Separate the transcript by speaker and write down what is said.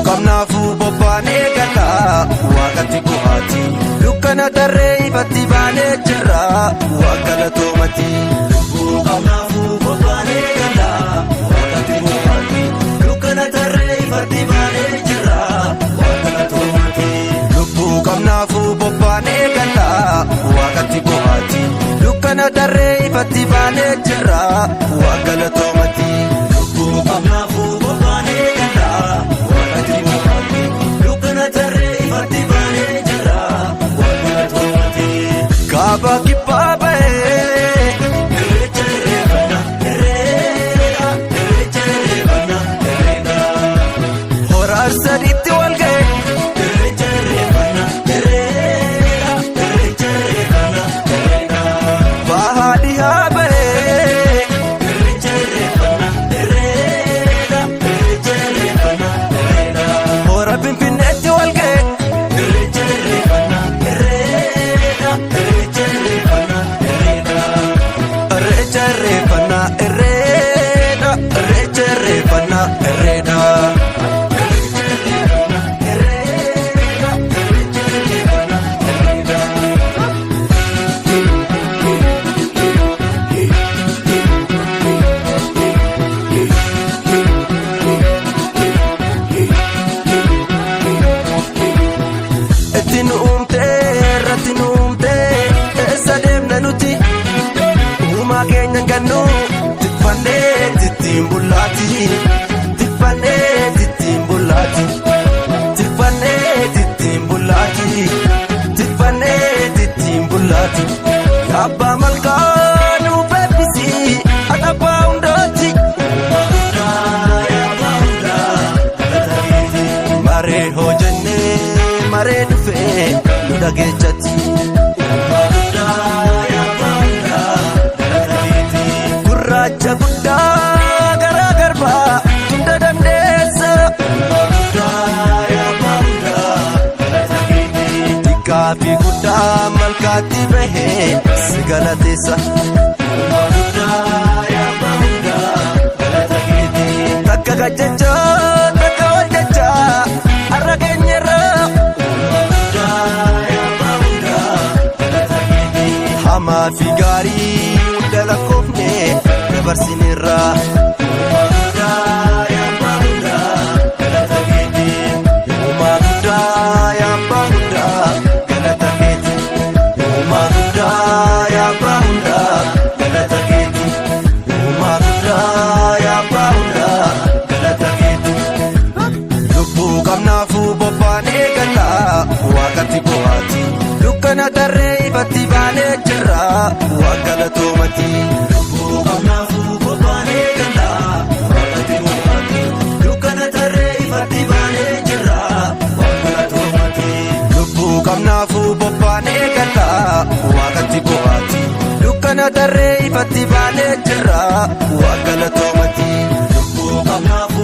Speaker 1: Qabnaafuu bobbaanee gallaa waaqatti bu'aati. Dukkana tarree ifatti baanee jirra waaqa galatoomati. Lubbuu qabnaafuu bobbaanee gallaa waaqatti bu'aati. Dukkana tarree ifatti baanee jirra waaqa galatoomati. Lubbuu qabnaafuu bobbaanee gallaa waaqatti bu'aati. Dukkana tarree ifatti baanee jirra waaqa galatoomati. Lubbuu qabnaafuu bobbaanee gallaa waaqatti bu'aati. Dukkana tarree ifatti baanee jirra waaqa galatoomati. Kaaba kibbaa ba'ee irreecha irreeffannaa irreedha irreecha irreeffannaa irreedha. Hora sadiitti wal ga'e irreecha irreeffannaa irreedha irreecha irreeffannaa irreedha. Bahaa dhihaa ba'ee irreecha irreeffannaa irreedha irreecha irreeffannaa irreedha. Hora Finfinneetti wal ga'e irreecha irreeffannaa irreedha irreecha irreeffannaa irreedha. Irreecha irreeffannaa irreedha irreecha irreeffannaa irreedha. Irreecha irreeffannaa irreedha. Itti nu uumtee irratti nu uumtee eessa deemna nuti uumaa keenya hin gannu tikfannee tittiin bullaati tikfannee tittiin bullaati tikfannee tittiin bullaati tikfannee tittiin bullaati abbaa malkaa nu beeksisi ati abbaa hundaati. Maree hojjennee maree dhufee nu dhageechatti. Gurraacha guddaa garaa garbaa hunda dandeessa. Xiqqaa fi guddaa malkaatti bahee si galateessa. Takka gajjachaa takka wal jechaa har'a keenyarra. Hamaa fi gaarii hunda lakkoofne dabarsineerra. Uumaa guddaa yaabbaa hundaa galata keeti. Uumaa guddaa yaabbaa hundaa galata keeti. Uumaa guddaa yaabbaa hundaa galata keeti. Lubbuu qabnaafuu bobbaanee gallaa waaqatti bu'aati. Dukkana tarree ifatti baanee jirra waaqa galatoomati. Lubbuu qabnaafuu bobbaanee gallaa waaqatti bu'aati. Dukkana tarree ifatti baanee jirra waaqa galatoomati. Lubbuu qabnaafuu bobbaanee gallaa waaqatti bu'aati. Dukkana tarree ifatti baanee jirra waaqa galatoomati. Lubbuu qabnaafuu.